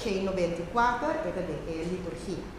194, e ta den e liturgia.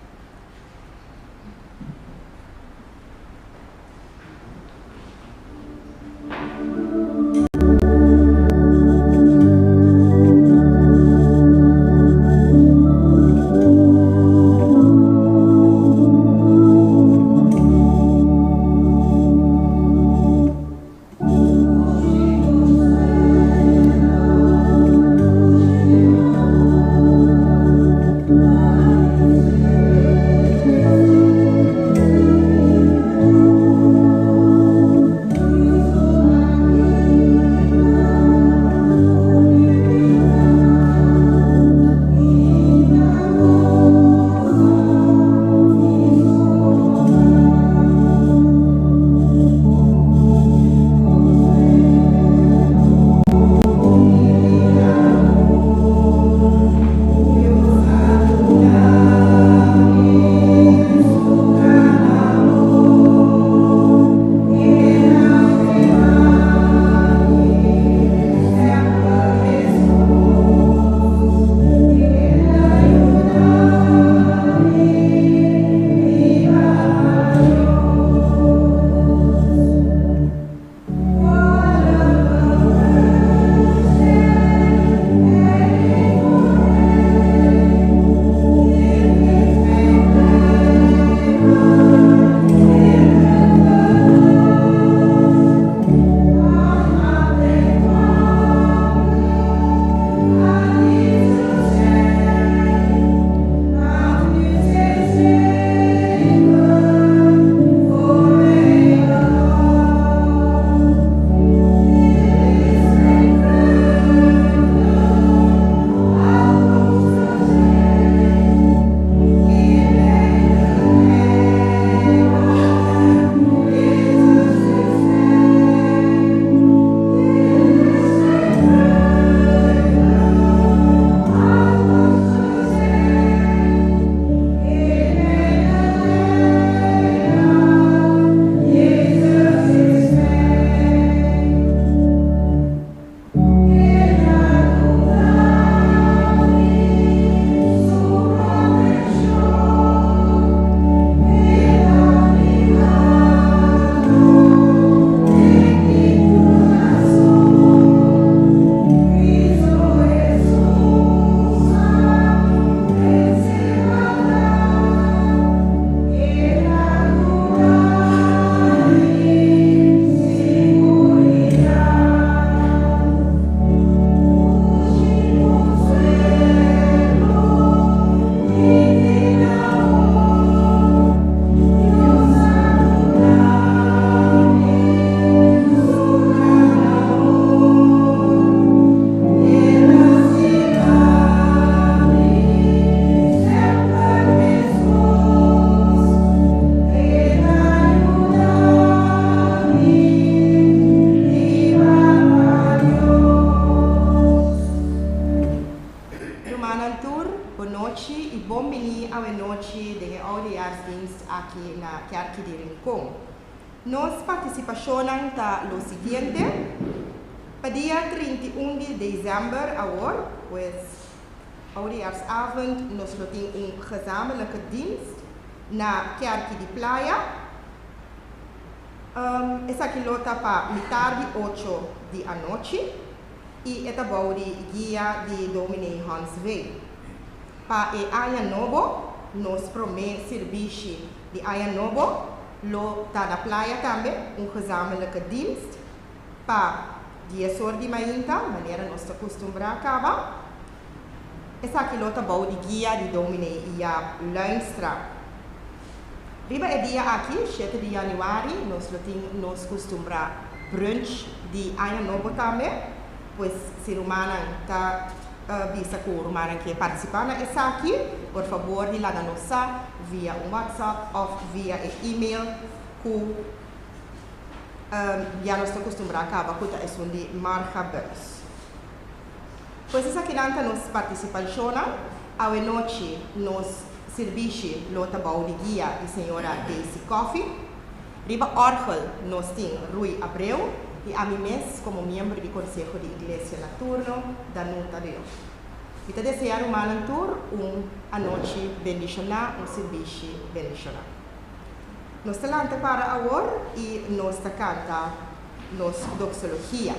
Rumannan tur, bon nochi y bon bini awe nochi den e oudejaarsdienst aki na Kerki di Rincon. Nos participacionnan ta lo siguiente, Pa dia 31 di december awor, pues oudejaarsavond, nos lo tin un gezamenlijke dienst na Kerki di Playa. Esaki lo ta pa mitar di ocho di anochi y e ta bou di guia di Dominee Hans Vee. Pa e aña nobo, nos prome sirbishi di aña nobo lo ta na playa tambe, un gezamenlijke dienst pa dies or di mainta, manera nos ta kustumbrá kaba. Esaki lo ta bou di guia di Dominee Jaap Luinstra. Riba e dia aki, shete di yanüari, nos lo tin nos kustumbrá brunch di Aña Nobo tambe. Pues si rumannan ta bisa ku rumannan ke partisipá na esaki, por fabor di laga nos sa via un WhatsApp òf via e email ku ya nos ta kustumbrá kaba ku ta esun di Marga Buis. Pues esakinan ta nos partisipashonnan. Awe nochi nos sirbishi lo ta bou di guia di señora Daisy Coffie. Riba òrgel nos tin Rui Abreu i ami mes komo miembro di Konseho di Iglesia na turno, Danuta de Jong. Mi ta deseá rumannan tur un anochi bendishoná, un sirbishi bendishoná. Nos ta lanta para awor i nos ta kanta nos doxologia.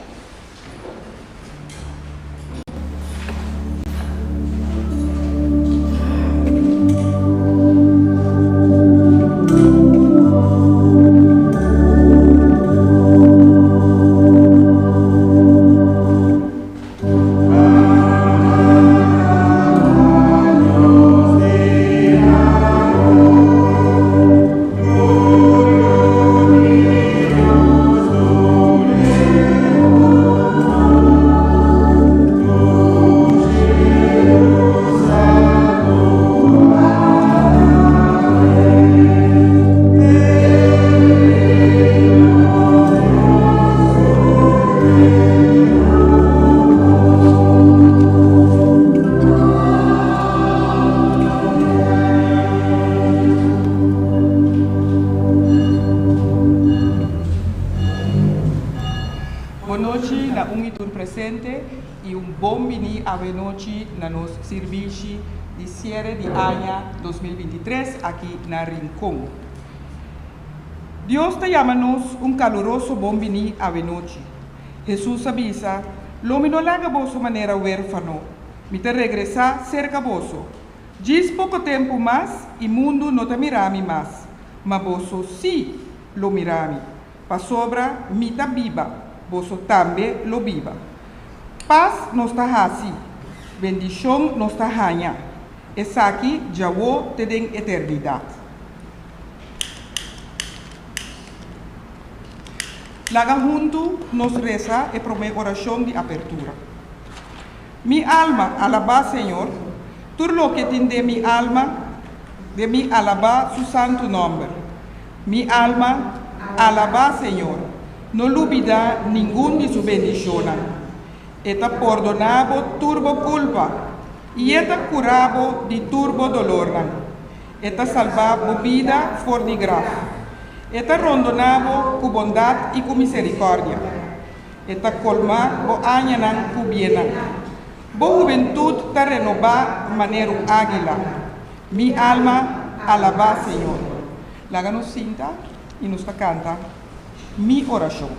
Bon nochi na un y tur presente y un bon bini awenochi na nos sirbishi di cierre di aña 2023 aki na Rincon. Dios ta yama nos un caluroso bon bini awenochi. Hesus a bisa, Lo mi no laga boso manera huérfano, mi ta regresá serka boso. Djis poko tempu mas i mundu no ta mira mi mas, ma boso sí lo mira mi, pasobra mi ta biba, boso tambe lo biba. Pas nos ta hasi, bendishon nos ta haña, esaki djawo te den eternidat. Laga huntu nos resa e promé orashon di apertura. Mi alma, alabá Señor, tur loke tin den mi alma, den mi alabá su santu nòmber. Mi alma, alabá Señor, no lubidá ningun di su bendishonnan. E ta pordoná bo tur bo kulpa, i e ta kura bo di tur bo dolornan. E ta salbá bo bida for di graf. E ta rondoná bo ku bondat i ku miserikòrdia. E ta kolmá bo añanan ku biennan. Bo hubentut ta renobá manera un águila. Mi alma, alabá Señor. Laga nos sinta i nos ta kanta Mi orashon.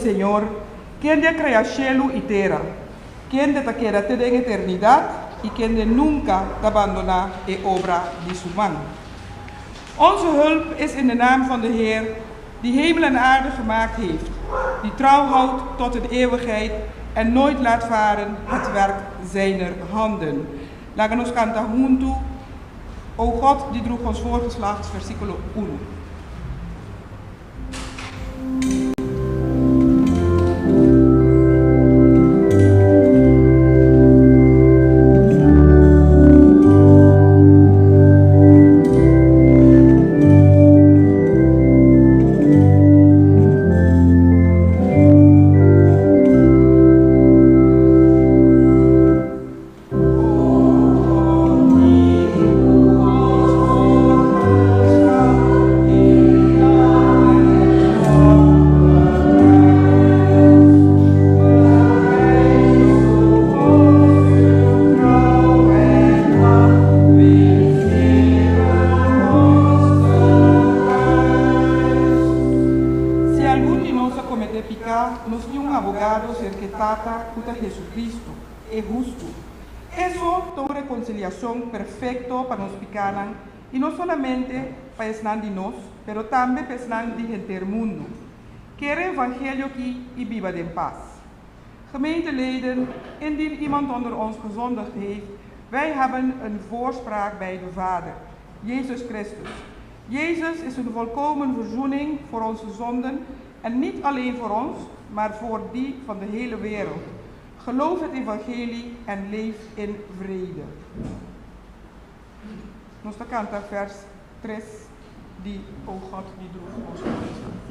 Señor, kende a krea shelu i tera, kende ta keda te den eternidat i kende nunka ta bandoná e obra di su man. Onze hulp is in de naam van de Heer, die hemel en aarde gemaakt heeft, die trouw houdt tot in eeuwigheid en nooit laat varen het werk zijner handen. Laga nos kanta huntu, O God, die droeg ons voorgeslacht, versíkulo 1. Si algun di nos a kometé piká, nos tin un abogado serka e Tata, ku ta Hesu-Kristu, e hustu. Eso ta un rekonsiliashon perfekto pa nos pikánan, i no solamente pa esnan di nos, pero tambe pa esnan di henter mundu. Kere evangelio ki i biba den pas. Gemeenteleden, indien iemand onder ons gezondigd heeft, wij hebben een voorspraak bij de Vader, Jezus Christus. Jezus is een volkomen verzoening voor onze zonden en niet alleen voor ons, maar voor die van de hele wereld. Geloof het evangelie en leef in vrede. Nos ta kanta vers 3 di O God die droeg ons voorgeslacht.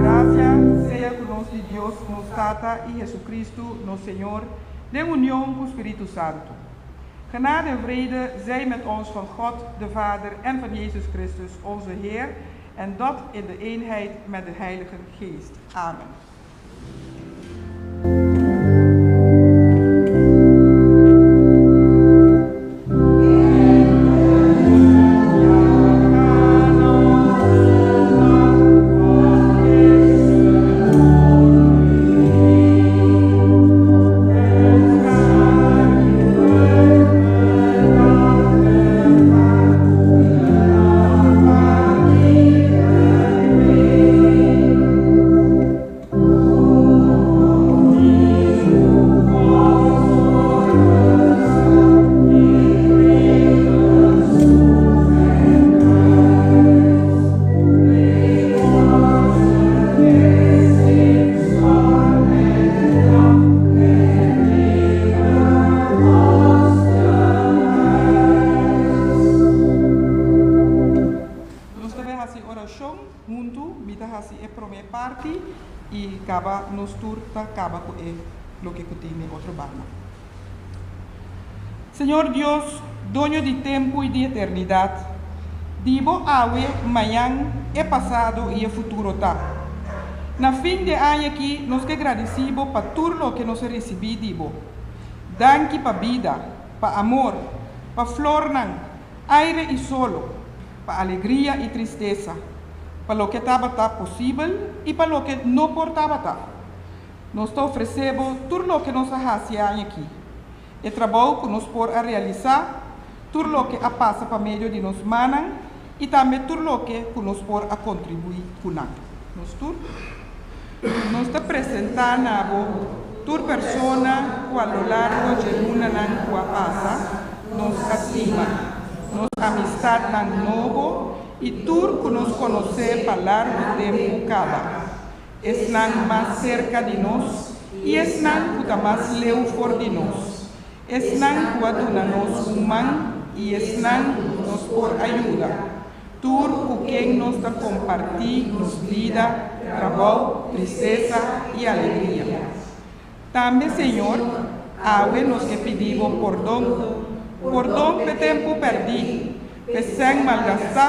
Gracia sea ku nos di Dios nos Tata i Jesucristo nos Señor den union ku Spiritu Santu. Genade en vrede zij met ons van God de Vader en van Jezus Christus onze Heer en dat in de eenheid met de Heilige Geest. Amen. Nos ta bai hasi orashon huntu, mi ta hasi e promé parti i kaba nos tur ta kaba ku e loke ku tin den otro banda. Señor Dios, doño di tempu i di eternidat, di bo awe, mañan, e pasado i e futuro ta. Na fin di e aña aki nos ke gradisí bo pa tur loke nos a risibí di bo. Danki pa bida, pa amor, pa flornan, aire i solo, pa alegria i tristesa, pa loke tabata posibel i pa loke no por tabata. Nos ta ofresé bo tur loke nos a hasi e aña akí, e trabou ku nos por a realisá, tur loke a pasa pa medio di nos mannan i tambe tur loke ku nos por a kontribuí ku nan. Nos tur nos ta presentá na bo tur persona ku a lo largo dje lunanan ku a pasa nos a stima, nos amistatnan nobo i tur ku nos konosé pa largu tempu kaba. Esnan mas serka di nos i esnan ku ta mas leu for di nos, esnan ku a duna nos un man i esnan ku nos por a yuda. Tur ku ken nos ta kompartí nos bida, trabou, tristesa i alegria. Tambe, Señor, awe nos ke pidi Bo pordon, pordon p'e tempu pèrdí, p'e sèn malgastá,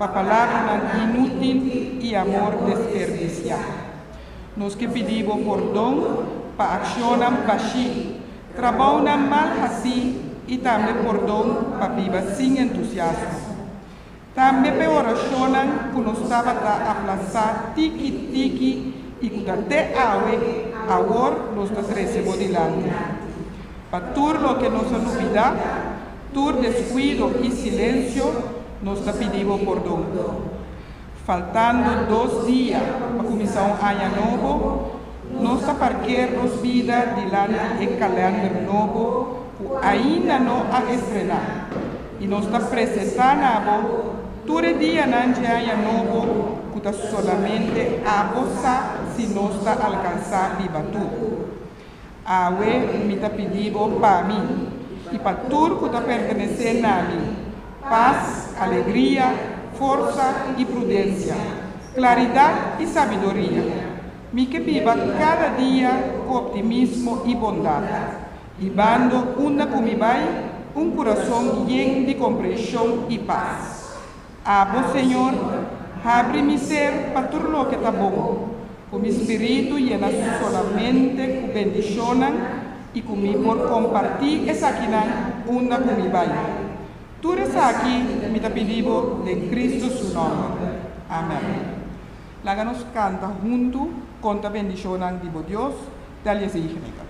pa palabranan inútil i amor desperdisiá. Nos ke pidi Bo pordon pa akshonnan bashí, trabounan mal hasí i tambe pordon pa biba sin entusiasmo. Tambe p'e orashonnan ku nos tabata aplasá tiki tiki i ku ta te awe, awor nos ta trese Bo dilanti. Pa tur loke nos a lubidá, tur deskuido i silensio, nos ta pidi Bo pordon. Faltando dos dia pa kuminsá un aña nobo, nos ta parker nos bida dilanti e kalènder nobo ku ainda no a estrená. I nos ta presentá na bo tur e dianan dje aña nobo ku ta solamente abo sa si nos ta alkansá biba tur. Awe mi ta pidi bo pa mi i pa tur ku ta pertenesé na mi, pas, alegria, forsa i prudensia, klaridat i sabiduria. Mi ke biba kada dia ku optimismo i bondat. Hibando unda ku mi bai un kurason yen di komprenshon i pas. Abo, Señor, habri mi ser pa tur loke ta bon, ku mi spiritu yena solamente ku bendishonnan i ku mi por kompartí esakinan unda ku mi bai. Tur esaki mi ta pidi Bo den Kristu su nòmber. Amèn. Laga nos kanta huntu konta bendishonnan di bo Dios, Tel je zegeningen.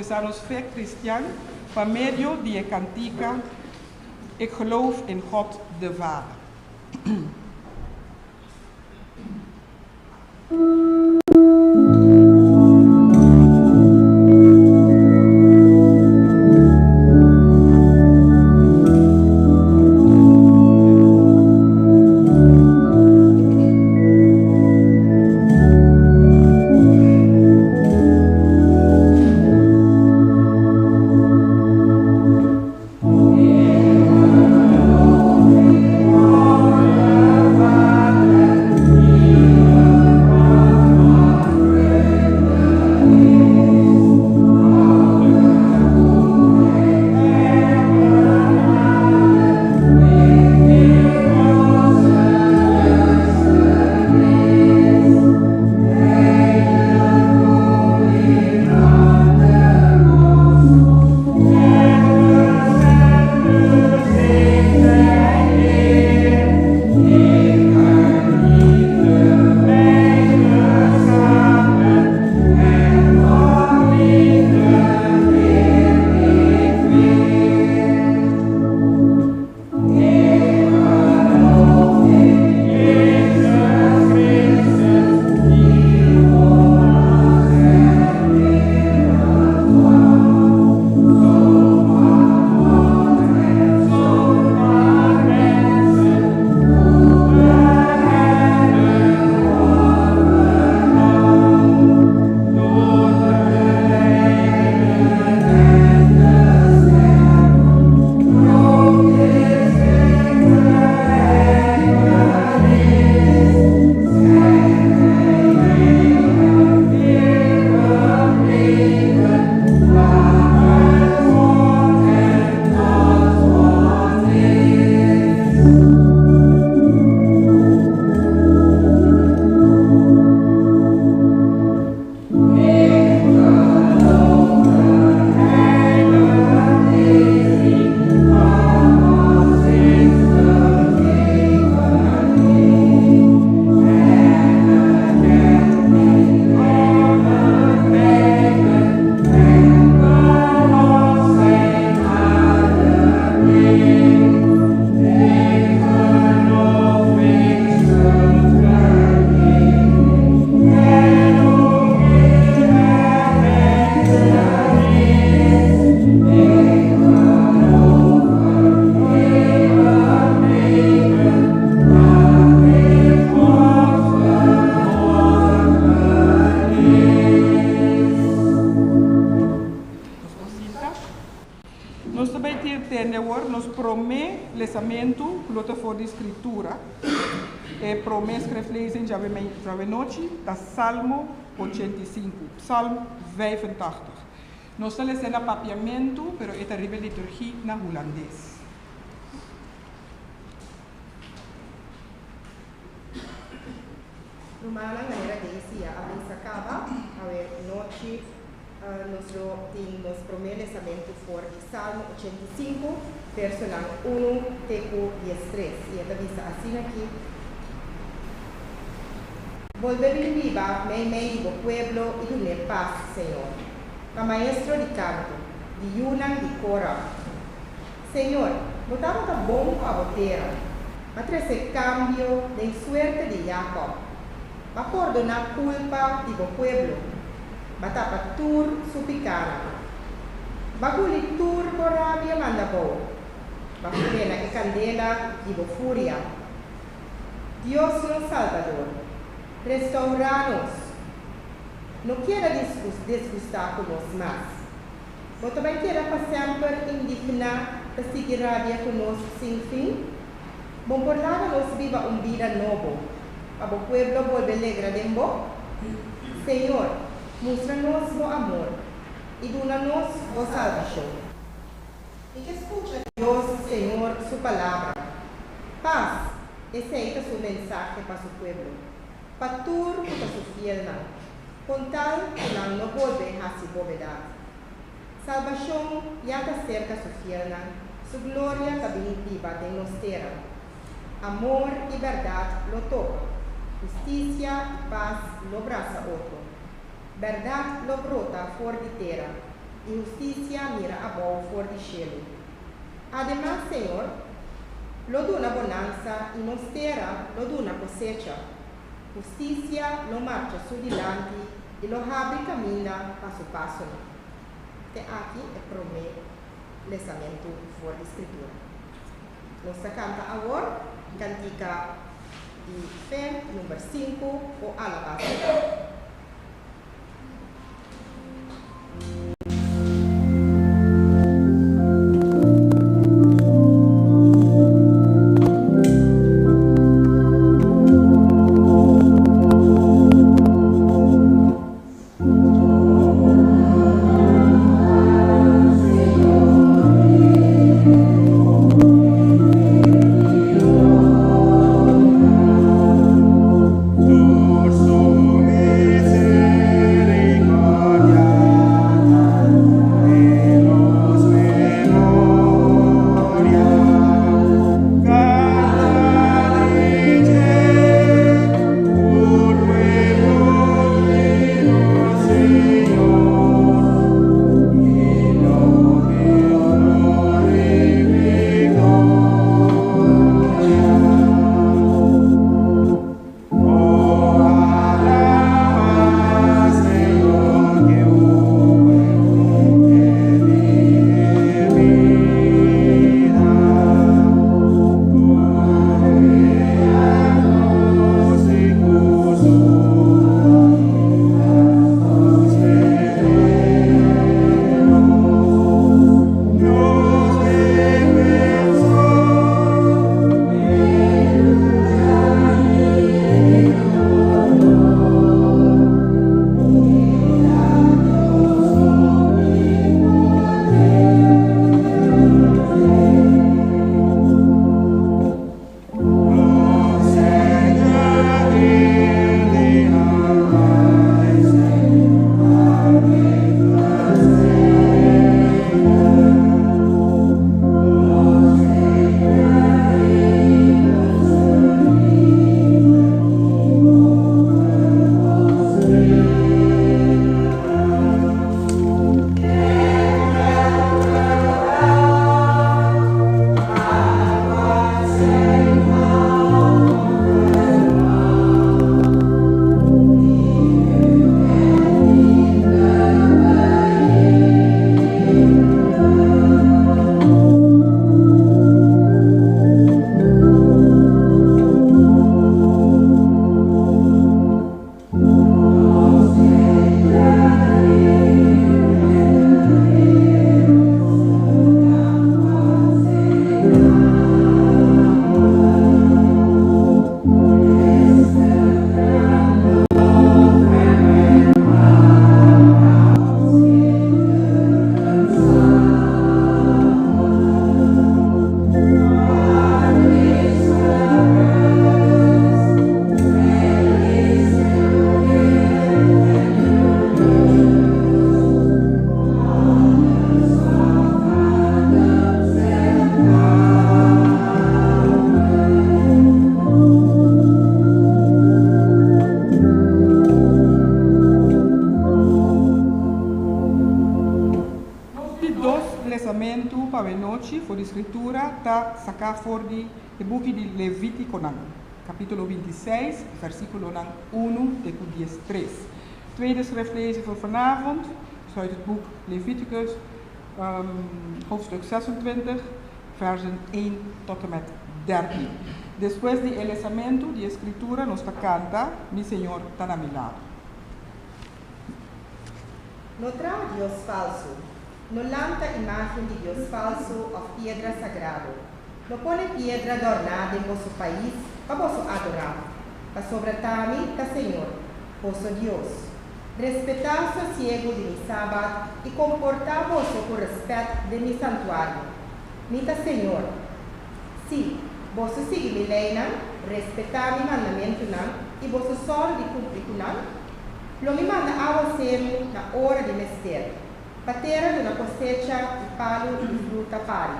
Profesá nos fe kristian pa medio di e kantika Ik geloof in God de Vader. Nos ta bai tende awor nos promé lesamentu ku lo ta for di Skritura. E promé Schriftlezing djawe nochi ta Salmo 85, Psalm 85. Nos ta lesa na papiamentu, pero e ta riba liturgia na hulandes. Rumannan, manera Daisy a bisa kaba, awe nochi nos lo tin nos promé lesamentu for di Salmo 85, versonan 1 te ku 13. I e ta bisa asina aki: Bolbe bin biba meimei di bo pueblo i dun'é pas, Señor. Pa maestro di kanto, di yunan di Kora. Señor, bo tabata bon pa bo tera, b'a trese kambio den suerte di Yakob. B'a pordoná kulpa di bo pueblo, b'a tapa tur su pikánan. B'a guli tur bo rabia manda bou, b'a frena e kandela di bo furia. Dios nos Salbador, restourá nos. No keda disgustá ku nos mas. Bo ta bai keda pa semper indigná ta sigui rabia ku nos sin fin? Bo por laga nos biba un bida nobo, pa bo pueblo bolbe legra den bo? Señor, mustra nos bo amor i duna nos bo salbashon. I ke skucha Dios Señor su palabra. Pas, esei ta su mensahe pa su pueblo, pa tur ku ta su fielnan, kon tal ku nan no bolbe hasi bobedat. Salbashon ya ta serka su fielnan, su gloria ta bin biba den nos tera. Amor i bèrdat lo topa, hustisia i pas lo brasa otro. Bèrdat lo brota for di tera. i hustisia mira abou for di shelu. Ademas Señor lo duna bonansa i nos tera lo duna kosecha. Hustisia lo marcha su dilanti i lo habri kaminda pa su pasonan. Te aki e promé lesamentu for di Skritura. Nos ta kanta awor kantika di fe number sinku, O Alabá Señor. Nos di dos lesamentu pa awenochi for di Skritura ta saká for di e buki di Levítikonan, kapítulo 26, versíkulonan unu te ku diestres. Tweede schriftlezing voor vanavond is uit het boek Leviticus, hoofdstuk 26, versen 1 tot en met 13. Despues di e lesamentu di e Skritura nos ta kanta, Mi Señor ta na mi lado. No traha dios falsu. No lanta imágen di dios falsu òf piedra sagrado. No pone piedra dòrná den boso pais pa boso adorá, pasobra t'ami ta Señor, boso Dios. Respetá sosiegu di mi sabat i komportá boso ku rèspèt den mi santuario. Mi ta Señor. Sí, boso sigui mi leinan, respetá mi mandamentunan i boso sòru di kumpli ku nan, lo mi manda awaseru na ora di mester, pa tera duna kosecha i palu di fruta pari.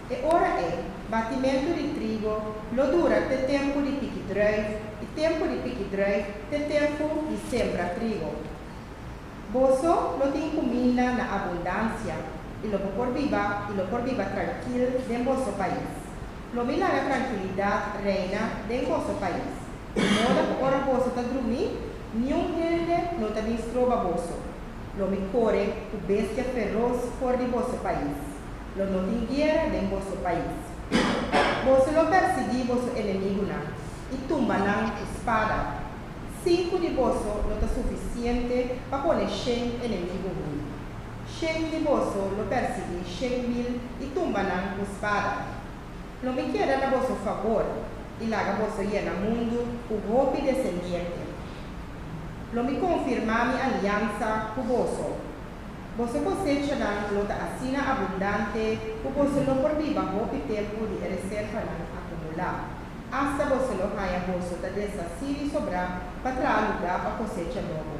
E ora ei, batimentu di trigo lo dura te tempu di piki druif i tempu di piki druif te tempu di sembra trigo. Boso lo tin kuminda na abundansia i lo bo por biba i lo por biba trankil den boso pais. Lo mi laga trankilidat reina den boso pais, di moda ku ora boso ta drumí, niun hende no ta bin stroba boso. Lo mi kore ku bestia feros for di boso pais. Lo no tin guera den boso pais. Boso lo persiguí boso enemigunan i tumba nan ku spada. Sinku di boso lo ta sufisiente pa pone shen enemigu hui. Shen di boso lo persiguí 100.000 i tumba nan ku spada. Lo mi keda na boso fabor i laga boso yena mundu ku hopi desendiente. Lo mi konfirmá mi aliansa ku boso. Boso kosechanan lo ta asina abundante ku boso lo por biba hopi tempu di e reservanan akumulá. Asta boso lo haña boso ta deshasí di sobrá pa traha lugá pa kosecha nobo.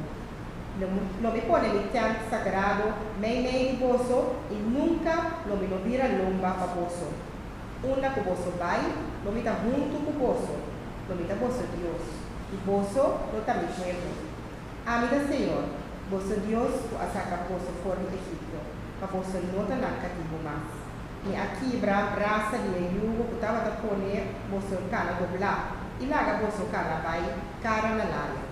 Lo mi pone mi tènt sagrado meimei di boso i nunka lo mi no bira lomba pa boso. Unda ku boso bai, lo mi ta huntu ku boso, lo mi ta boso Dios, i boso lo ta mi pueblo. Ami ta señor, boso Dios ku a saka boso for di Egipto, pa boso no ta nan katibu mas. Mi a kibra brasa di e yugo ku tabata pone boso kana doblá i laga boso kana bai kara na laria.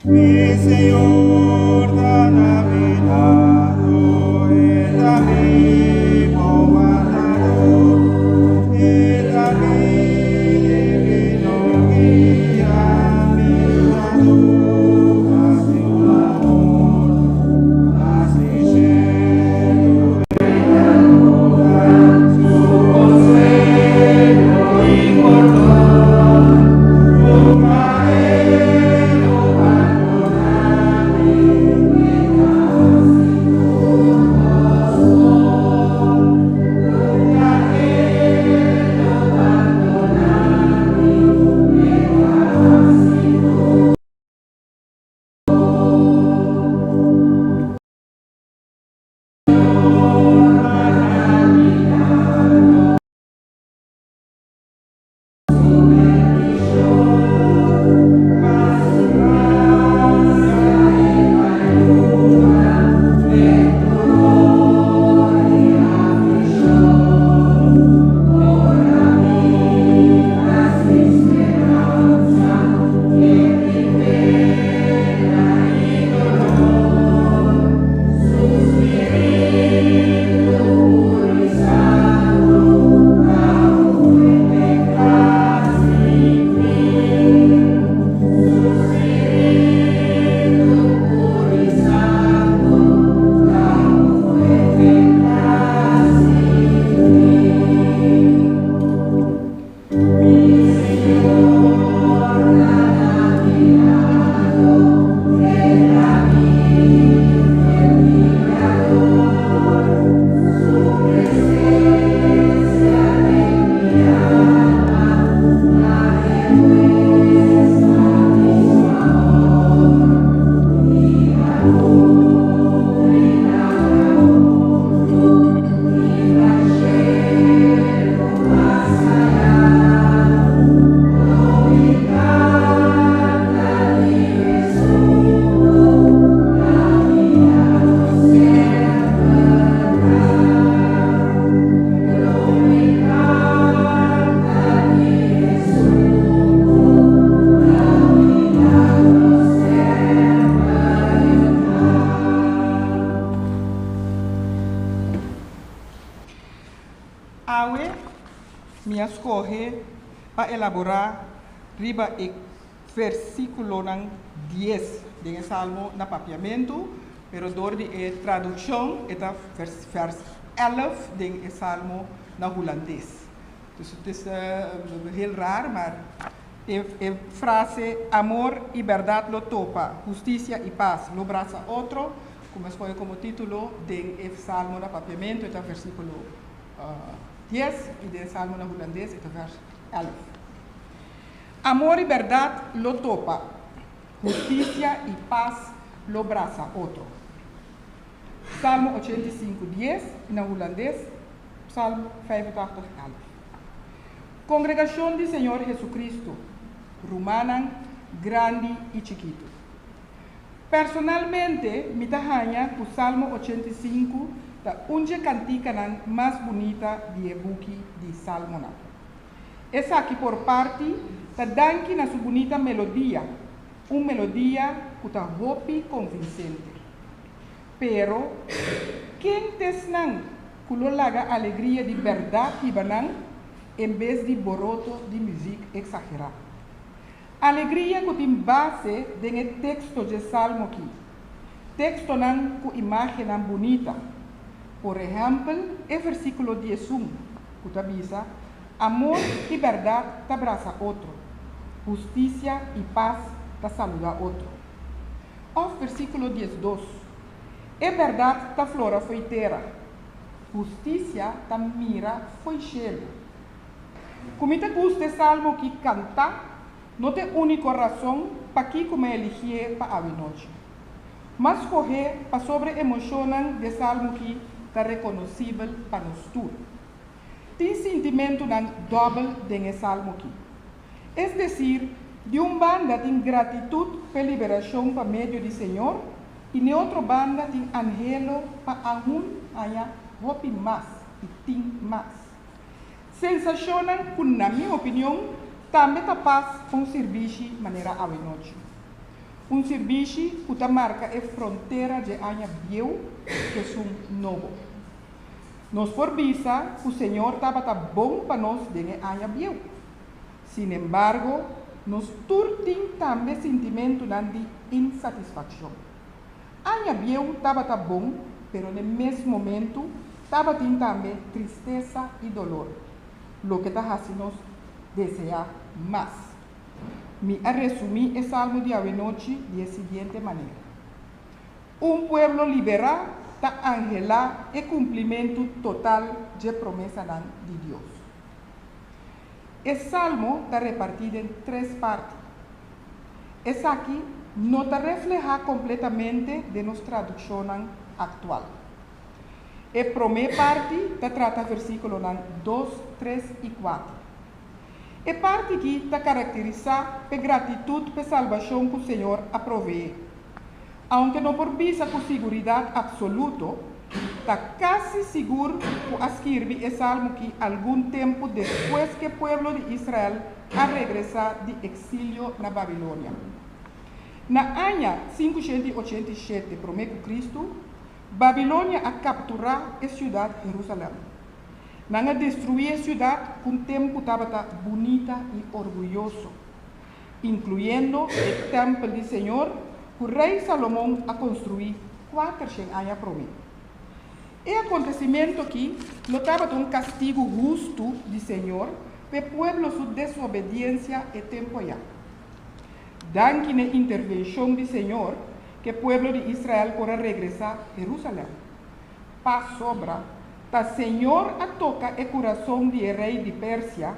Mi Señor ta na mi lado, E ta mi bon wardador, E ta mi divino guia, mi dador a su amor. Así shelu e ta su konsuelo i pordon, Nunka e lo bandoná mi, mi kasi tur Nunka e lo bandoná mi, mi kasi tur. Awe mi a skohe pa elaborá riba e versíkulonan 10 den e Salmo na papiamentu, pero dor di e tradukshon e ta vers 11 den e Salmo na hulandes. Dus het is heel raar, maar e frase "Amor i bèrdat lo topa, hustisia i pas lo brasa otro", ku mi a skohe komo título den e Salmo na papiamentu, e ta versíkulo. 10 i den Salmo na hulandes e ta vers 11. Amor i bèrdat lo topa, hustisia i pas lo brasa otro. Salmo 85, 10 i na hulandes Psalm 85, 11. Kongregashon di Señor Hesukristu, rumannan grandi i chikitu. Personalmente mi ta haña ku Salmo 85 ta un dje kantikanan mas bunita di e buki di Salmonan. Esaki por parti ta danki na su bunita melodia, un melodia ku ta hopi konvinsente. Pero, ken t'esnan ku lo laga alegria di bèrdat hiba nan en bes di boroto di muzik eksagerá? Alegria ku tin base den e teksto dje salmo ki, tekstonan ku imágennan bunita. Por ehèmpel, e versíkulo 11, ku ta bisa, Amor i bèrdat ta brasa otro, hustisia i pas ta saludá otro. Òf versíkulo 12, E bèrdat ta flora fo'i tera, hustisia ta mira fo'i shelu. Ku mi ta gusta e salmo ki kantá no ta e úniko rason pakiko mi a eligié pa awenochi. M'a skohé pasobra e emoshonnan di e salmo ki ta rekonosibel pa nos tur. Tin sintimentunan dòbel den e salmo ki. Es desir, di un banda tin gratitut p'e liberashon pa medio di Señor i n'e otro banda tin anhelo pa aun haña hopi mas i tin mas. Sensashonnan ku na mi opinion tambe ta pas pa un sirbishi manera awenochi. Un sirbishi ku ta marka e frontera dje aña bieu ku esun nobo. Nos por bisa ku Señor tabata bon pa nos den e aña bieu. Sinembargo, nos tur tin tambe sintimentunan di insatisfakshon. Aña bieu tabata bon, pero n'e mes momentu tabatin tambe tristesa i dolor, loke ta hasi nos deseá mas. Mi a resumí e salmo di awenochi di e siguiente manera. Un pueblo liberá ta anhelá e kumplimentu total dje promesanan di Dios. E salmo ta repartí den tres parti. Esaki no ta reflehá kompletamente den nos tradukshonnan aktual. E promé parti ta trata versíkulonan 2, 3 i 4. E parti akí ta karakterisá p'e gratitut p'e salbashon ku Señor a proveé. Aunke no por bisa ku siguridat apsoluto, ta kasi sigur ku a skirbi e salmo akí algun tempu despues ku e pueblo di Israel a regresá di eksilio na Babilonia. Na aña 587 promé ku Kristu, Babilonia a kapturá e siudat Herúsalèm. Nan a destruí e siudat ku un tempu tabata bunita i orguyoso, inkluyendo e tèmpel di Señor ku Rei Salomon a konstruí 400 aña promé. E akontesimentu akí lo tabata un kastigu hustu di Señor pa e pueblo su desobediensia e tempu ayá. Danki na e intervenshon di Señor ku e pueblo di Israel por a regresá Herúsalèm. Pasobra ta Señor a toka e kurason di e rei di Persia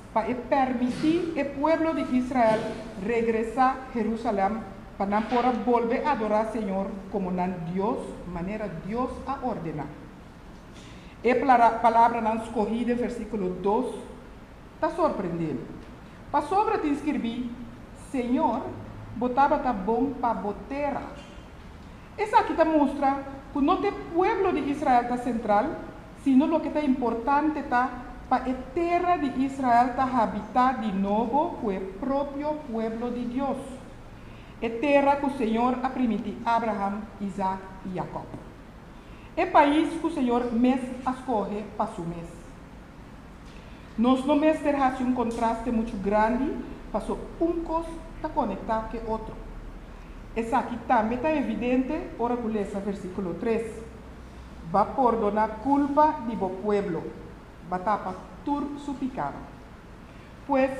pa e permití e pueblo di Israel regresá Herúsalèm pa nan por a bolbe adorá Señor komo nan Dios manera Dios a ordená. E palabranan skohí den versíkulo 2 ta sorprendé mi. Pasobra tin skirbí, Señor, bo tabata bon pa bo tera. Esaki ta mustra ku no ta e pueblo di Israel ta sentral, sino loke ta importante ta pa e tera di Israel ta habitá di nobo ku e propio pueblo di Dios, e tera ku Señor a primintí Abraham, Isaac i Jakòb. E pais ku Señor mes a skohe pa su mes. Nos no mester hasi un kontraste muchu grandi paso un kos ta konektá ku e otro. Esaki tambe ta evidente ora ku lesa versíkulo 3, B'a pordoná kulpa di bo pueblo, b'a tapa tur su pikánan. Pues,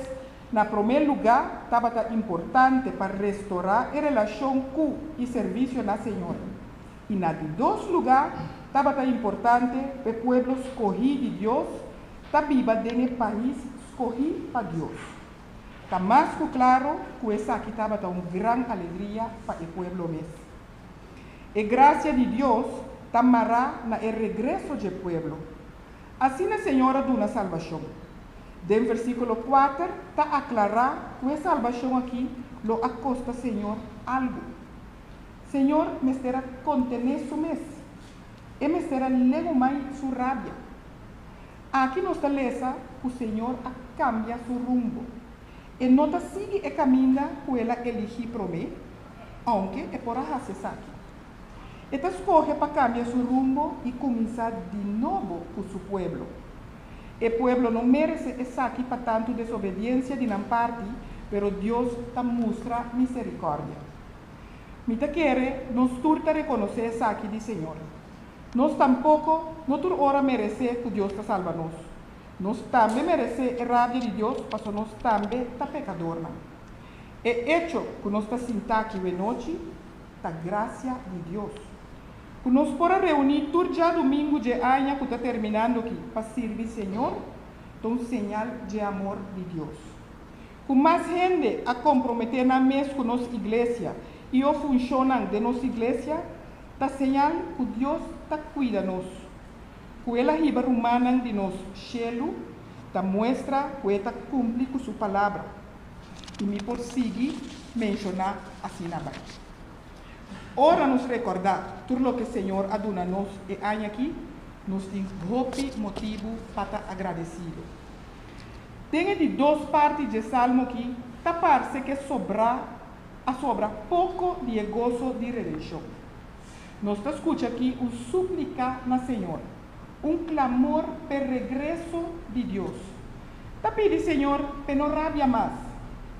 na promé lugá tabata importante pa restorá e relashon ku i servisio na Señor. I na di dos lugá tabata importante p'e pueblo skohí di Dios ta biba den e pais skohí pa Dios. Ta mas ku klaro ku esaki tabata un gran alegria pa e pueblo mes. E grasia di Dios ta mará na e regreso dje pueblo. Asina Señor a duna salbashon. Den versíkulo 4 ta aklará ku e salbashon akí lo a kosta Señor algu. Señor mester a kontené su mes. E mester a legumai su rabia. Aki nos ta lesa ku Señor a kambia su rumbo. E no ta sigui e kaminda ku el a eligí promé, ounke e por a hasi esaki. E ta skohe pa kambia su rumbo i kuminsá di nobo ku su pueblo. E pueblo no meresé esaki pa tantu desobediensia di nan parti, pero Dios ta mustra miserikòrdia. Mi ta kere nos tur ta rekonosé esaki di Señor. Nos tampoko no tur ora meresé ku Dios ta salba nos. Nos tambe meresé e rabia di Dios paso nos tambe ta pekadornan. E echo ku nos ta sintá aki wenochi ta grasia di Dios. Ku nos por a reuní tur djadumingu dje aña ku ta terminando aki pa sirbi Señor ta un señal dje amor di Dios. Ku mas hende a komprometé nan mes ku nos iglesia i o funshonnan den nos iglesia ta señal ku Dios ta kuida nos. Ku el a hiba rumannan di nos shelu ta muestra ku e ta kumpli ku su palabra. I mi por sigui menshoná asina bai. Ora nos rekordá tur loke Señor a duna nos e aña akí, nos tin hopi motibu pa ta agradesido. Den e di dos parti dje salmo akí ta parse ke sobrá a sobra poko di e goso di redenshon. Nos ta skucha akí un súplika na Señor, un klamor p'e regreso di Dios. Ta pidi Señor p'e no rabia mas,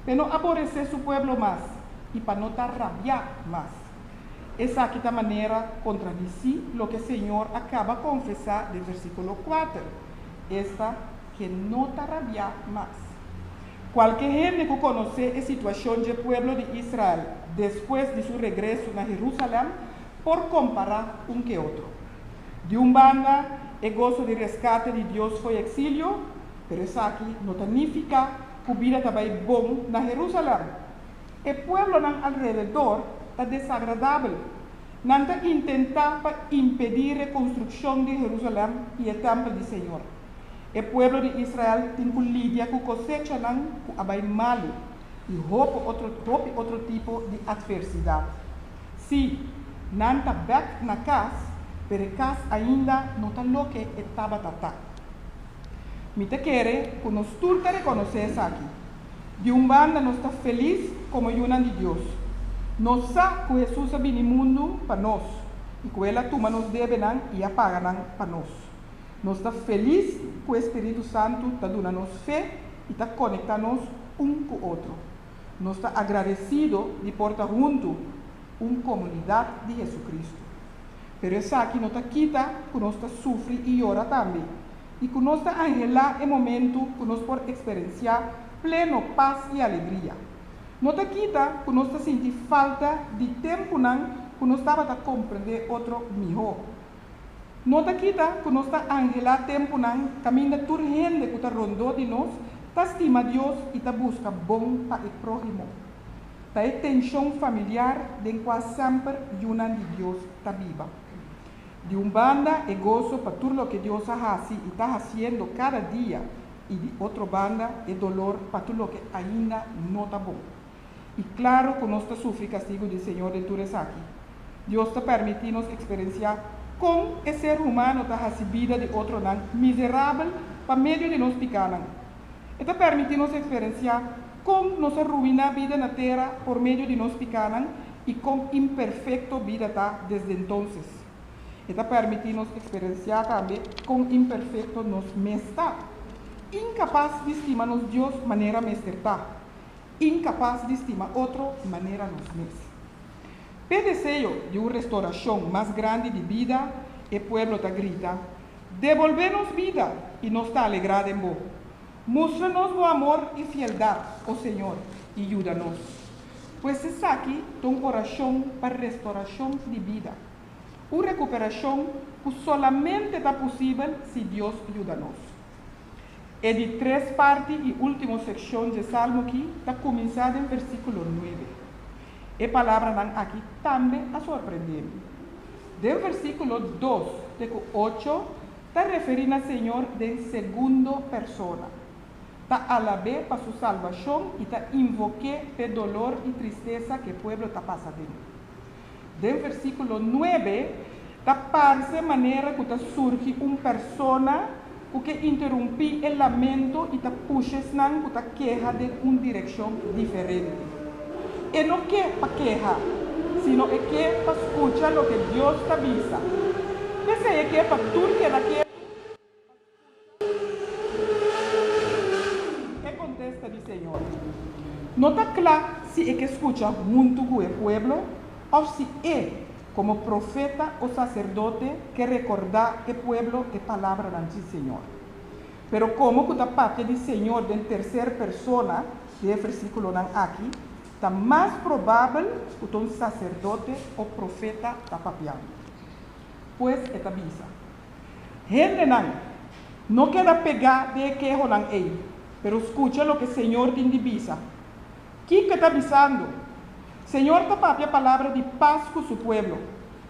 p'e no aboresé su pueblo mas i pa no ta rabiá mas. Esaki ta manera kontradisí loke Señor a kaba konfesá den versíkulo 4, esta k'e no ta rabiá mas. Kualke hende ku konosé e situashon dje pueblo di Israel despues di su regreso na Herúsalèm por kompará un ke otro. Di un banda, e goso di reskate di Dios fo'i eksilio, pero esaki no ta nifiká ku bida ta bai bon na Herúsalèm. E pueblonan alrededor ta desagradabel. Nan ta intentá pa impedí rekonstrukshon di Herúsalèm i e tèmpel di Señor. E pueblo di Israel tin ku lidia ku kosechanan ku a bai malu i hopi otro hopi otro tipo di atversidat. Sí, nan ta bèk na kas, pero e kas ainda no ta loke e tabata ta. Mi ta kere ku nos tur ta rekonosé esaki. Di un banda nos ta felis komo yunan di Dios. Nos sa ku Hesus a bini mundu pa nos i ku el a tuma nos debenan i a paga nan pa nos. Nos ta felis ku e spiritu santu ta duna nos fe i ta konektá nos un ku otro. Nos ta agradesido di por ta huntu, un komunidat di Hesukristu. Pero esaki no ta kita ku nos ta sufri i yora tambe, i ku nos ta anhelá e momentu ku nos por eksperensiá pleno pas i alegria. No ta kita ku nos ta sinti falta di tempunan ku nos tabata komprendé otro mihó. No ta kita ku nos ta anhelá tempunan kaminda tur hende ku ta rondó di nos ta stima Dios i ta buska bon pa e próhimo. Ta e tenshon familiar den kua semper yunan di Dios ta biba. Di un banda e goso pa tur loke Dios a hasi i ta hasiendo kada dia i di otro banda e dolor pa tur loke ainda no ta bon. I klaro ku nos ta sufri kastigu di Señor den tur esaki. Dios ta permití nos eksperensiá kon e ser humano ta hasi bida di otronan miserabel pa medio di nos pikánan. E ta permití nos eksperensiá kon nos a ruiná bida na tera por medio di nos pikánan i kon imperfekto bida ta desde entonces. E ta permití nos eksperensiá tambe kon imperfekto nos mes ta, inkapas di stima nos Dios manera mester ta, inkapas di stima otro manera nos mes. P'e deseo di un restorashon mas grandi di bida, e pueblo ta grita, Debolbé nos bida i nos ta alegrá den bo. Mustra nos bo amor i fieldat, o Señor, i yuda nos. Pues esaki ta un orashon pa restorashon di bida, un rekuperashon ku solamente ta posibel si Dios yuda nos. E di tres parti i último sekshon di Salmo akí ta kuminsá den versíkulo 9. E palabranan akí tambe a sorprendé mi. Den versíkulo 2 te ku 8 ta referí na Señor den segundo persona. Ta alab'é pa su salbashon i ta invok'é p'e dolor i tristesa ku e pueblo ta pasa aden. Den versíkulo 9 ta parse manera ku ta surgi un persona ku ke interumpí e lamento i ta pusha esnan ku ta keha den un direkshon diferente. E no ke pa keha, sino e ke pa skucha loke Dios ta bisa. P'esei e ke pa tur keda ketu pa skucha e kontesta di Señor. No ta kla si e ke skucha huntu ku e pueblo òf si e, komo profeta o saserdote, ke rekordá e pueblo e palabranan di Señor. Pero komo ku ta papia di Señor den terser persona den e versíkulonan aki, ta mas probabel ku ta un saserdote o profeta ta papiando. Pues e ta bisa, Hendenan, no keda pegá den e kehonan ei, pero skucha loke Señor tin di bisa. Kiko e ta bisando? Señor ta papia palabra di pas ku su pueblo,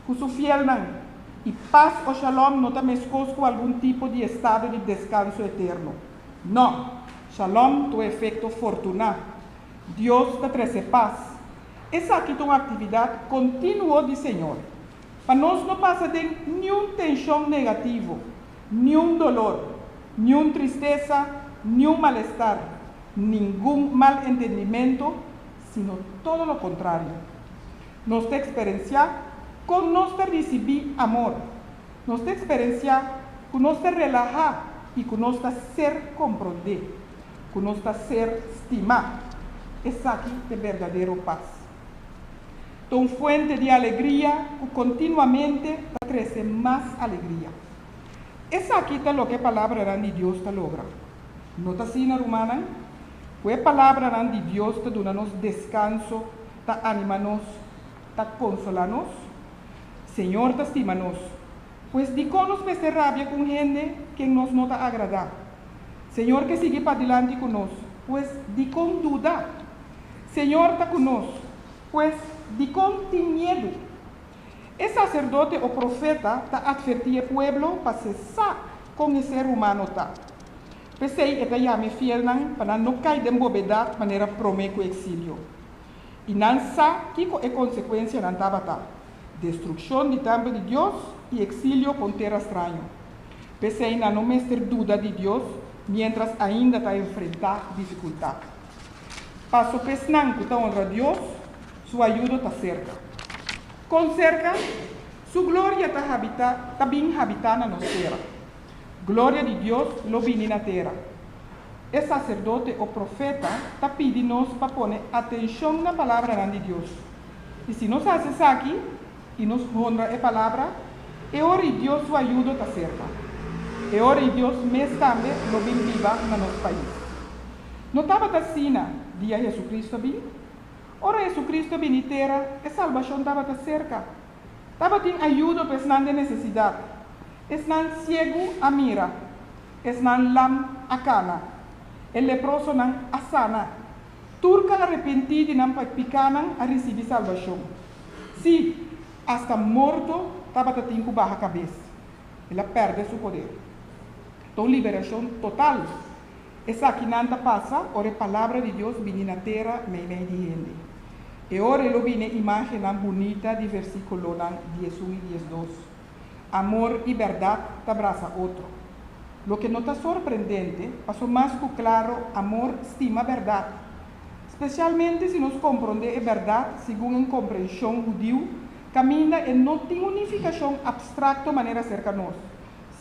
ku su fielnan, i pas o shalom no ta meskos ku algun tipo di estado di deskanso eterno. No, shalom ta un efekto fortuná. Dios ta trese pas. Esaki ta un aktividat kontinuo di Señor. Pa nos no pasa den niun tenshon negativo, niun dolor, niun tristesa, niun malestar, ningun mal entendimento, sino todo lo kontrario. Nos ta eksperensiá kon nos ta risibí amor. Nos ta eksperensiá ku nos ta relahá i ku nos ta ser komprondé, ku nos ta ser stimá. Esaki ta e berdadero pas. Ta un fuente di alegria ku kontinuamente ta trese mas alegria. Esaki ta loke e palabranan di Dios ta logra. No ta asina, rumannan? Ku e palabranan di Dios ta duna nos deskanso, ta anima nos, ta konsolá nos. Señor ta stima nos. Pues dikon nos mester rabia ku un hende ken nos no ta agradá? Señor ke sigui padilanti ku nos, pues dikon duda? Señor ta ku nos, pues dikon tin miedu? E saserdote o profeta ta atvertí e pueblo pa se sa kon e ser humano ta. P'esei e ta yama e fielnan pa nan no kai den bobedat manera promé ku eksilio. I nan sa kiko e konsekuensianan tabata, destrukshon di tèmpel di Dios i eksilio pa un tera straño. P'esei nan no mester duda di Dios miéntras ainda ta enfrentá difikultat. Paso p'esnan ku ta honra Dios, Su ayudo ta serka. Kon serka? Su gloria ta habitá, ta bin habitá na nos tera. Gloria di Dios lo bini na tera. E saserdote o profeta ta pidi nos pa pone atenshon na palabranan di Dios. I si nos hasi esaki i nos honra e palabra, e ora i Dios su ayudo ta serka. E ora i Dios mes tambe lo bin biba na nos pais. No tabata asina dia Jesucristo a bin? Ora Jesucristo a bini tera, e salbashon tabata serka. Tabatin ayudo pa esnan den nesesidat. Esnan siegu a mira. Esnan lam a kana. E leprosonan a sana. Tur ku a arepentí di nan pikánan a risibí salbashon. Sí, asta morto tabata tin ku baha kabes. El a pèrdè su poder. Ta un liberashon total. Esakinan ta pasa ora e Palabra di Dios bini na tera meimei di hende. E ora e lo bini e imágennan bunita di versíkulonan 11 i 12. Amor i bèrdat ta brasa otro. Loke no ta sorprendente, paso mas ku klaro amor stima bèrdat. Spesialmente si nos komprondé e bèrdat segun un komprenshon hudiu, kaminda e no tin un nifikashon apstrakto manera serka nos,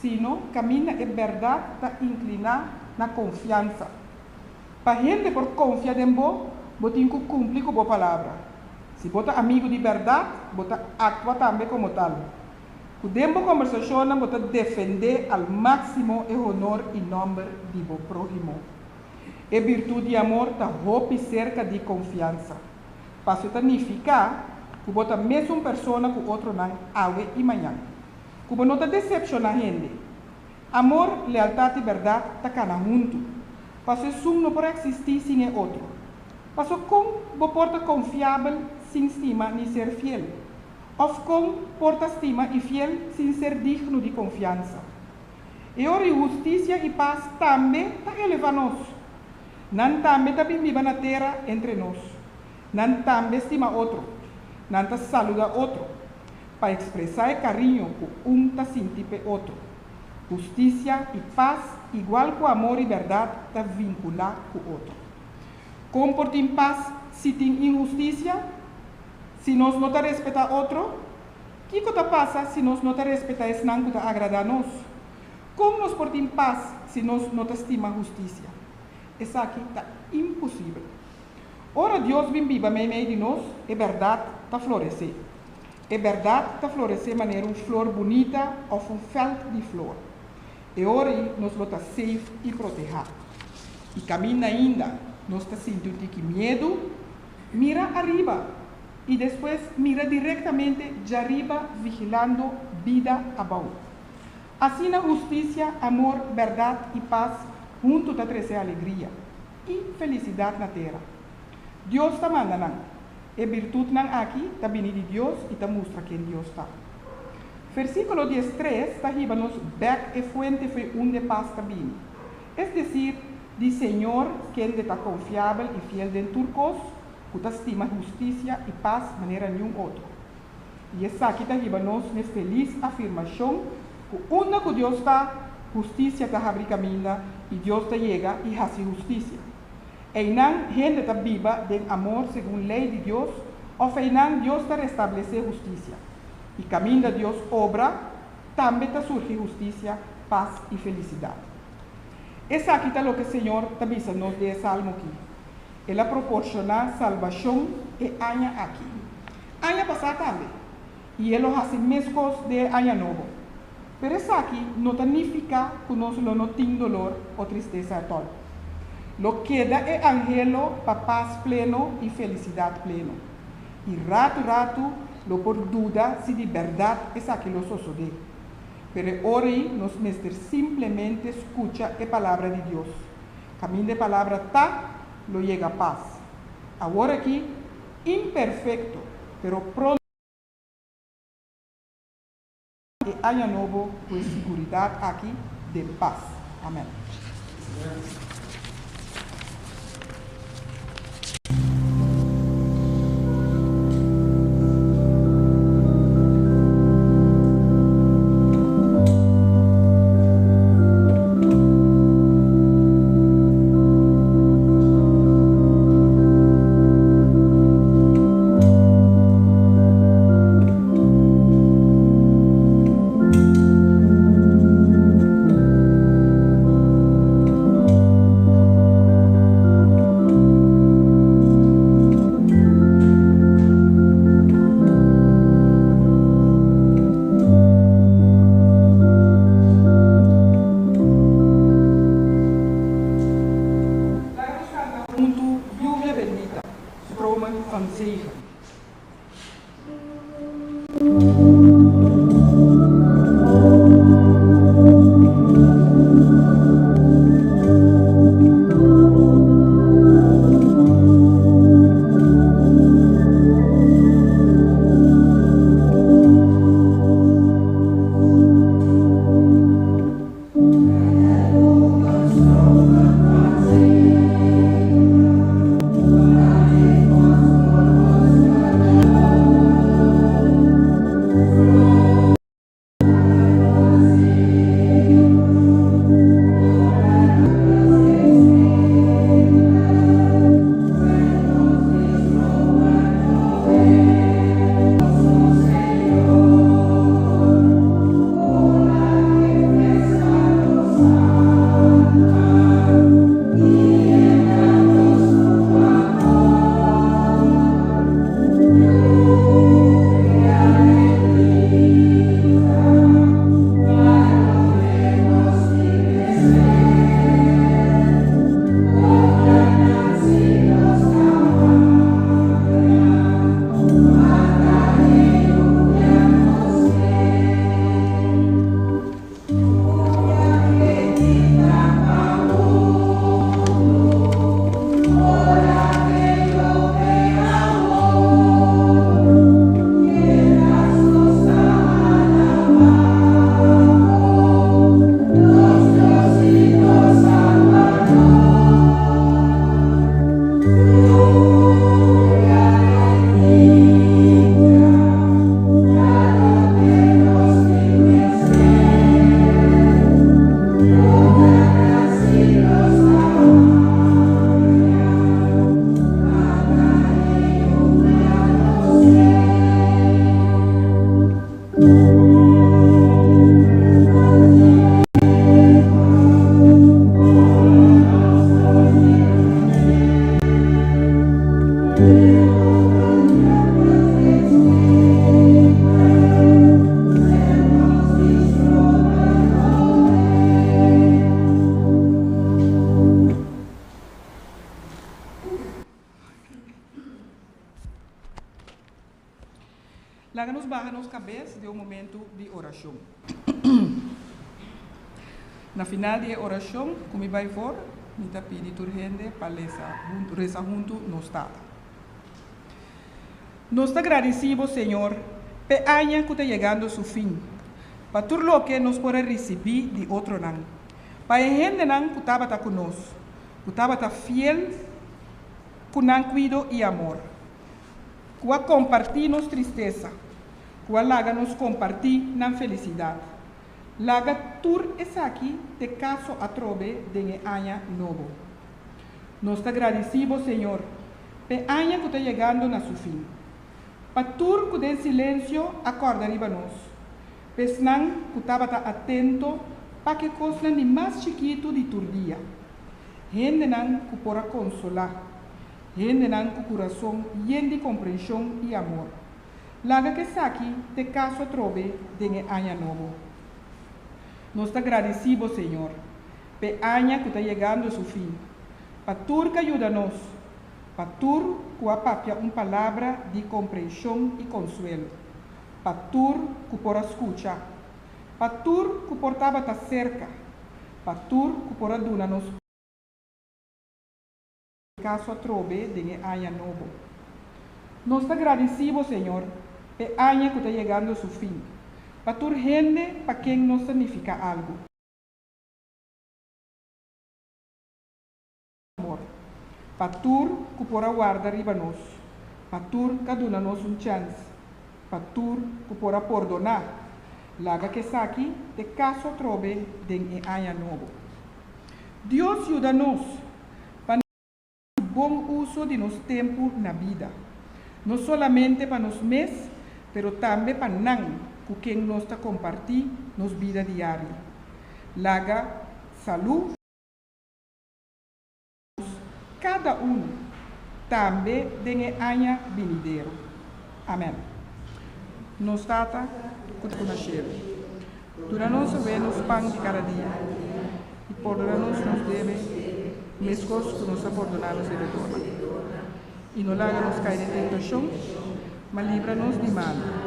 sino kaminda e bèrdat ta inkliná na konfiansa. Pa hende por konfia den bo, bo tin ku kumpli ku bo palabra. Si bo ta amigu di bèrdat, bo ta aktua tambe komo tal. Ku den bo kombersashonnan bo ta defendé al máksimo e honor i nòmber di bo próhimo. E birtut di amor ta hopi serka di konfiansa. Paso ta nifiká ku bo ta mesun persona ku otronan awe i mañan. Ku bo no ta desepshoná hende. Amor, lealtat i bèrdat ta kana huntu, paso esun no por eksistí sin e otro. Paso kon bo por ta konfiabel sin stima ni ser fiel? Òf kon por ta stima i fiel sin ser digno di konfiansa? E ora i hustisia i pas tambe ta elevá nos. Nan tambe ta bin biba na tera entre nos. Nan tambe stima otro. Nan ta saludá otro pa ekspresá e kariño ku un ta sinti p'e otro. Hustisia i pas igual ku amor i bèrdat ta vinkulá ku otro. Kon por tin pas si tin inhustisia? Si nos no ta respetá otro? Kiko ta pasa si nos no ta respetá esnan ku ta agradá nos? Kon nos por tin pas si nos no ta stima hustisia? Esaki ta imposibel. Ora Dios bin biba meimei di nos, e bèrdat ta floresé. E bèrdat ta floresé manera un flor bunita òf un fèlt di flor. E ora ei nos lo ta safe i protehá. I kaminda ainda nos ta sinti un tiki miedu, mira ariba i despues mira direktamente djariba vigilando bida abou. Asina hustisia, amor, bèrdat i pas huntu ta trese alegria i felisidat na tera. Dios ta manda nan. E birtutnan aki ta bini di Dios i ta mustra ken Dios ta. Versíkulo 13 ta hiba nos bèk e fuente fo'i unda e pas ta bini, es desir, di Señor, kende ta konfiabel i fiel den tur kos, ku ta stima hustisia i pas manera niun otro. I esaki ta hiba nos n'e felis afirmashon ku unda ku Dios ta, hustisia ta habri kaminda i Dios ta yega i hasi hustisia. Einan hende ta biba den amor segun lei di Dios òf einan Dios ta restablesé hustisia. I kaminda Dios obra, tambe ta surgi hustisia, pas i felisidat. Esaki ta loke Señor ta bisa nos den e salmo ki. El a proporshoná salbashon e aña aki. Aña pasá tambe. I e lo hasi meskos den e aña nobo. Pero esaki no ta nifiká ku nos lo no tin dolor o tristesa atòl. Lo keda e anhelo pa pas pleno i felisidat pleno. I ratu ratu lo por duda si di bèrdat esaki lo sosodé. Pero e ora ei nos mester simplemente skucha e Palabra di Dios. Kaminda e Palabra ta, lo yega pas. Awor aki, imperfekto, pero pronto e aña nobo ku e siguridat aki den pas. Amèn. Laga nos kanta huntu Lluvia Bendita, Stromen van Zegen. Laga nos baha nos kabes den un momentu di orashon. Na final di e orashon ku mi bai for, mi ta pidi tur hende pa lesa huntu, resa huntu Nos Tata. Nos ta gradisí Bo, Señor, p'e aña ku ta yegando su fin, pa tur loke nos por a risibí di otronan, pa e hendenan ku tabata ku nos, ku tabata fiel ku nan kuido i amor, ku a kompartí nos tristesa, ku a laga nos kompartí nan felisidat. Laga tur esaki t'e kaso atrobe den e aña nobo. Nos ta gradisí Bo, Señor, p'e aña ku ta yegando na su fin. Pa tur ku den silensio a kòrda riba nos, p'esnan ku tabata atento pa k'e kosnan di mas chikitu di tur dia, hendenan ku por a konsolá, hendenan ku kurason yen di komprenshon i amor. Laga k'esaki t'e kaso atrobe den e aña nobo. Nos ta gradisí Bo, Señor, p'e aña ku ta yegando su fin, pa tur k'a yuda nos, pa tur ku a papia un palabra di komprenshon i konsuelo, pa tur ku por a skucha, pa tur ku por tabata serka, pa tur ku por a duna nos kaso atrobe den e aña nobo. Nos ta gradisí Bo, Señor, p'e aña ku ta yegando su fin, pa tur hende pa ken nos ta nifiká algu. Amor, pa tur ku por a warda riba nos, pa tur k'a duna nos un chèns, pa tur ku por a pordoná, laga k'esaki t'e kaso atrobe den e aña nobo. Dios yuda nos pa nos hasi bon uso di nos tempu na bida, no solamente pa nos mes, pero tambe pa nan ku ken nos ta kompartí nos bida diario. Laga salú nos kada unu, tambe den e aña binidero. Amèn. Nos Tata ku ta na shelu, duna nos awe nos pan di kada dia, i pordona nos nos debe, meskos ku nos a pordoná nos debedornan. I no laga nos kai den tentashon, ma libra nos di malu.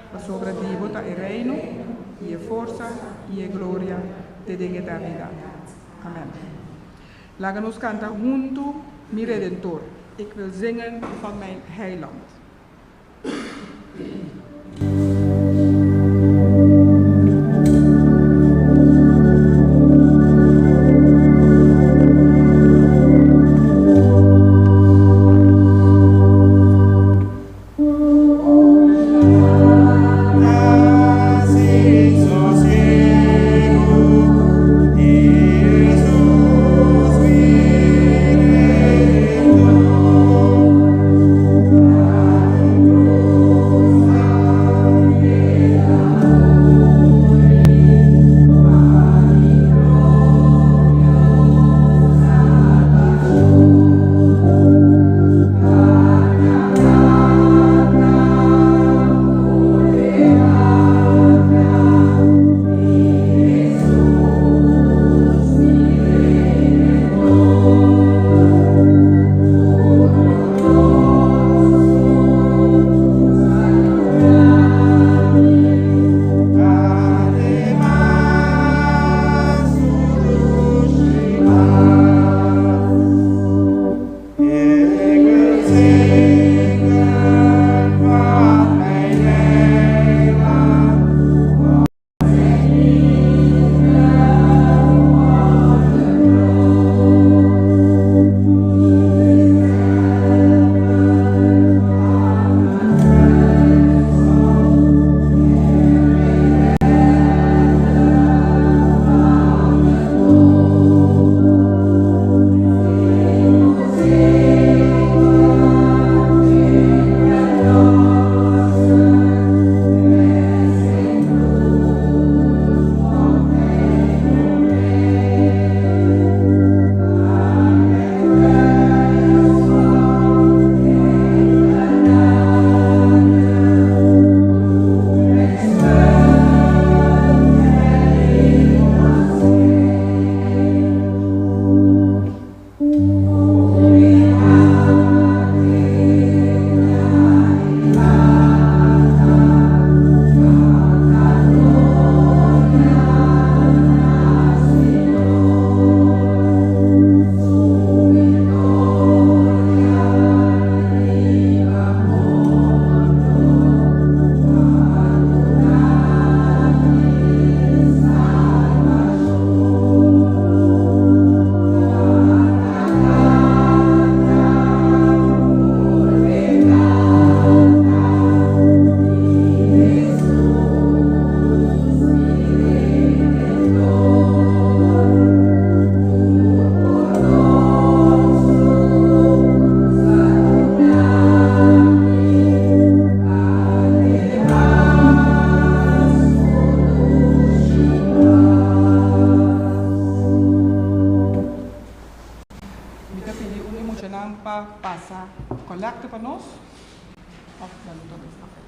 Pasobra di bo ta e reino, i e forsa, i e gloria te den eternidat. Amèn. Laga nos kanta huntu, Mi Redentor, ik wil zingen van mijn Heiland. Òf nan no ta mes? Oké.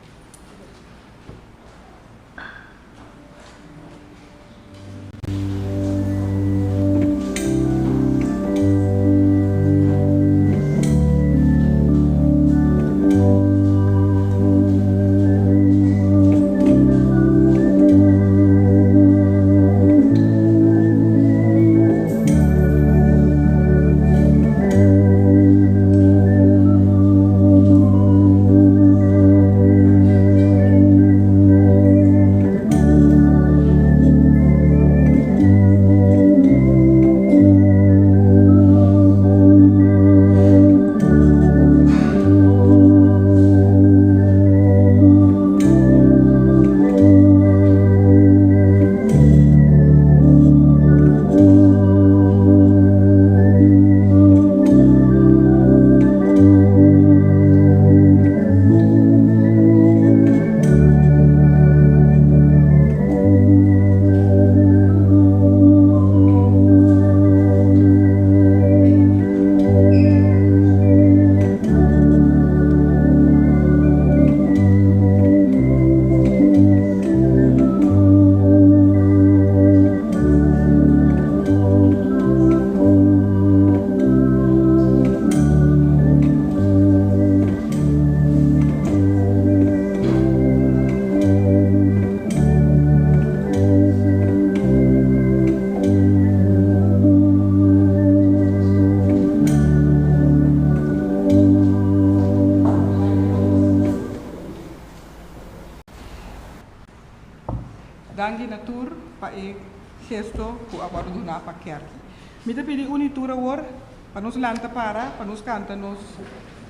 Danki na tur pa e gesto ku a wòrdu duná pa kèrki. Mi ta pidi un i tur awor pa nos lanta para pa nos kanta nos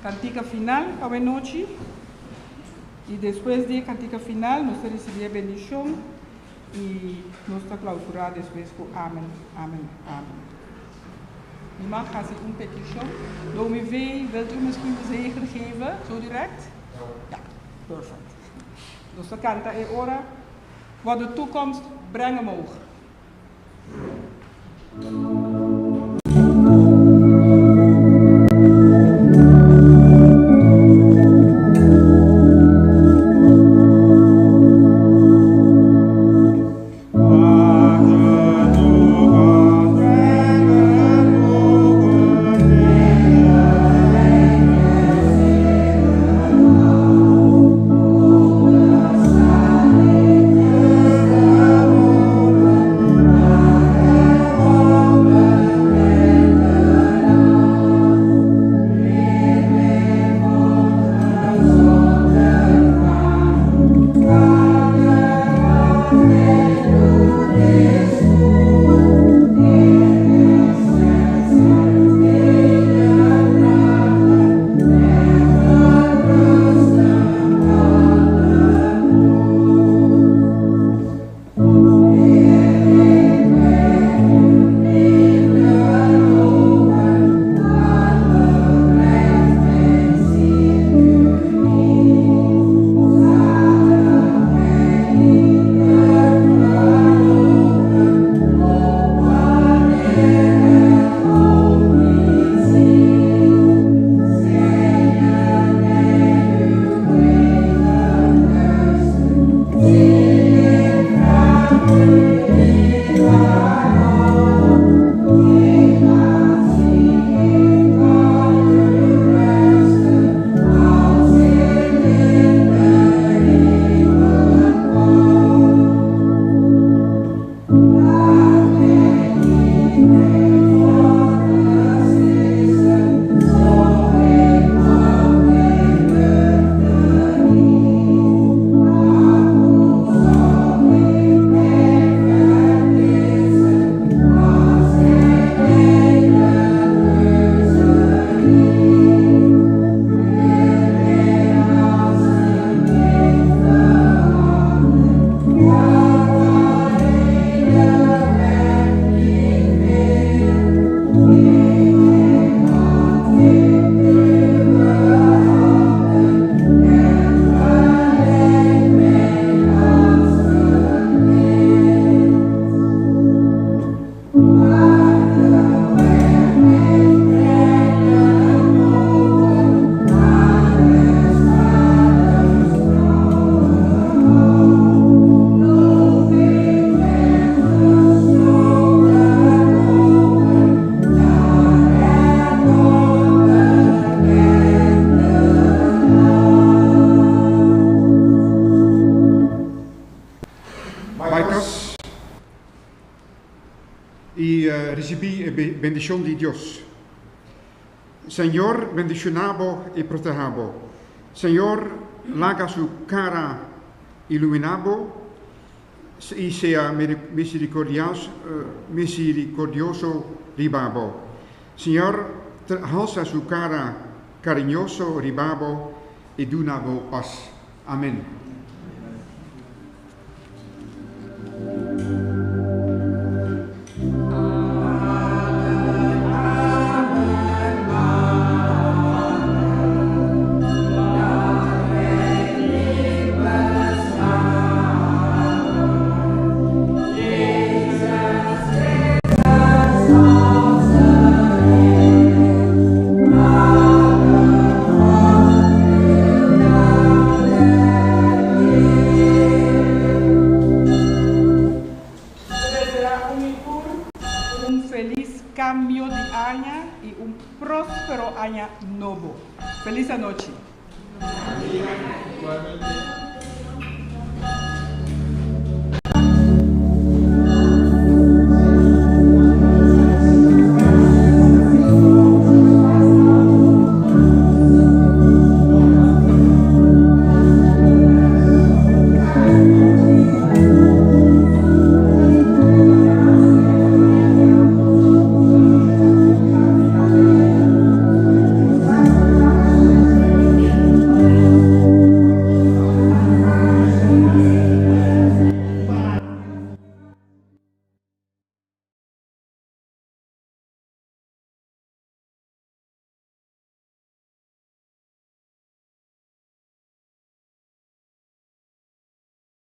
kantika final pa wenochi i despues di e kantika final nos ta risibí e bendishon i nos ta klausurá despues ku amen, amen, amen. Mi mag hasi un petishon. Dominee, wilt u misschien de zegen geven, zo direct? Ja, perfect. Nos ta kanta e ora Wat de toekomst brengen moge. bendishon di Dios. Señor bendishoná bo i protehá bo. Señor laga su kara iluminá bo i sea miserikordioso riba bo. Señor halsa su kara kariñoso riba bo i duna bo pas. Amèn. Deseá un i tur un felis kambio di aña i un próspero aña nobo. Felis anochi. Igualmente.